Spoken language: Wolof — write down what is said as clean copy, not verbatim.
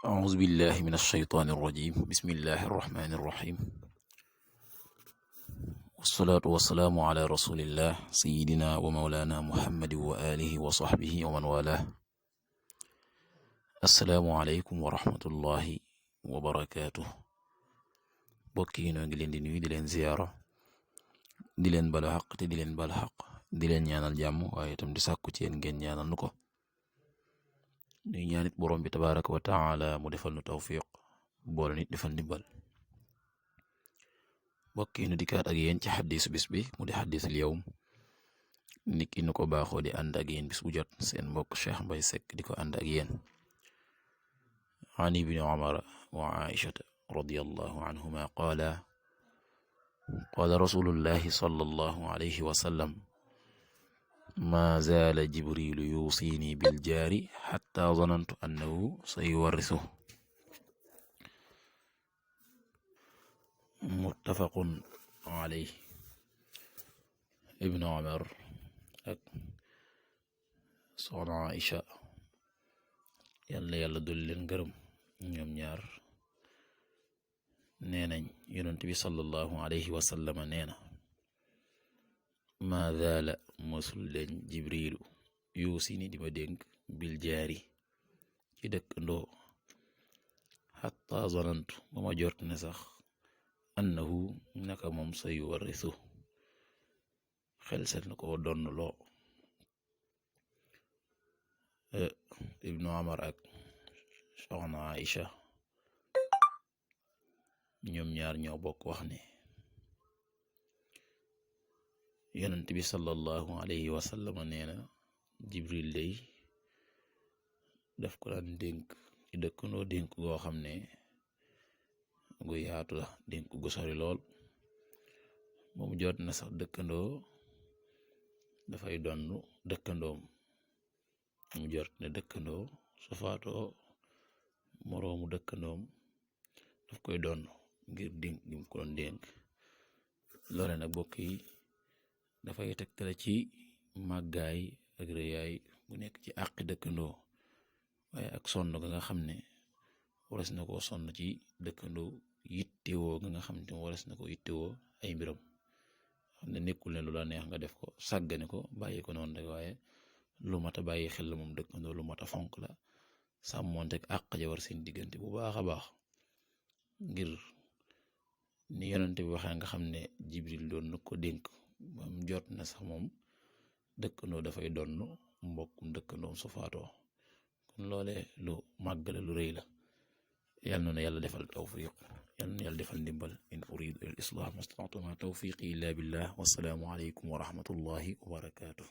أعوذ بالله من الشيطان الرجيم بسم الله الرحمن الرحيم والصلاة والسلام على رسول الله سيدنا ومولانا محمد وآله وصحبه ومن والاه السلام عليكم ورحمة الله وبركاته bokki noo ngi leen di nuyu di leen ziyaara di leen balu xaq te di leen bal xaq di leen ñaanal jàmm waaye itam di sàkku ci yéen ngeen ñaanal nu ko ñuy ñaanit borom bi tabaraka wa taala mu defal nu tawfiq boole nit defal ndimbal bokki nu dikkaat ak yéen ci xaddisu bis bi mu di xaddisul yawm nit ki nu ko baaxoo di ànd ak yéen bis bu jot seen mbokk Cheikh Mbaye Seck di ko ànd ak yéen an ibni Umar wa Aishata radiyallahu anhuma qaala qaala rasulullahi sallallahu alayhi wa sallam ma zaala jibrilu yuusini biljaari xatta zanantu annahu sayuwarrisuhu muttafaqun alayhi. ibnu Umar ak soxna Aïcha yàlla dolli leen gërëm ñoom ñaar nee nañ yonent bi sallallahu alayhi wa sallam nee na ma zaala mosul leen jibrilu yuusini di ma dénk bil jaari ci dëkkandoo xatta zanantu ba ma jort ne sax annahu naka moom sa yuwarrisu xel set na ko donn loo. ibnu Umar ak soxna Aïcha ñoom ñaar ñoo bokk wax ne yonent bi sallallahu alayhi wa sallam nee na jibril day daf ko daan dénk ci dëkkandoo dénk goo xam ne gu yaatu la dénk gu sori lool moom jot na sax dëkkandoo dafay donn dëkkandoom mu jot ne dëkkandoo su faatoo moroomu dëkkandoom daf koy donn ngir dénk gi mu ko doon dénk loole nag bokk yi dafay tegtale ci màggaay ak rëyaay bu nekk ci àqi dëkkandoo waaye ak sonn ga nga xam ne waras na koo sonn ci dëkkandoo yittewoo ga nga xam ne waras na ko yittewoo ay mbiram xam ne nekkul ne lu la neex nga def ko sàggane ko bàyyi ko noonu rek waaye lu mat a bàyyi xel la moom dëkkandoo lu mat a fonk la sàmmoonte ak àq ja war seen diggante bu baax a baax ngir ni yonente bi waxee nga xam ne jibril doon na ko dénk bam jot na sax moom dëkkandoo dafay donn mbokkum dëkkandoom su faatoo kon loole lu màgg la lu rëy la yàlla na yàlla defal tawfiq yàlla na yàlla defal ndimbal in uridu al islah mastata'tu ma tawfiqi illa billah wassalaamu aleykum wa rahmatullahi wa barakatuh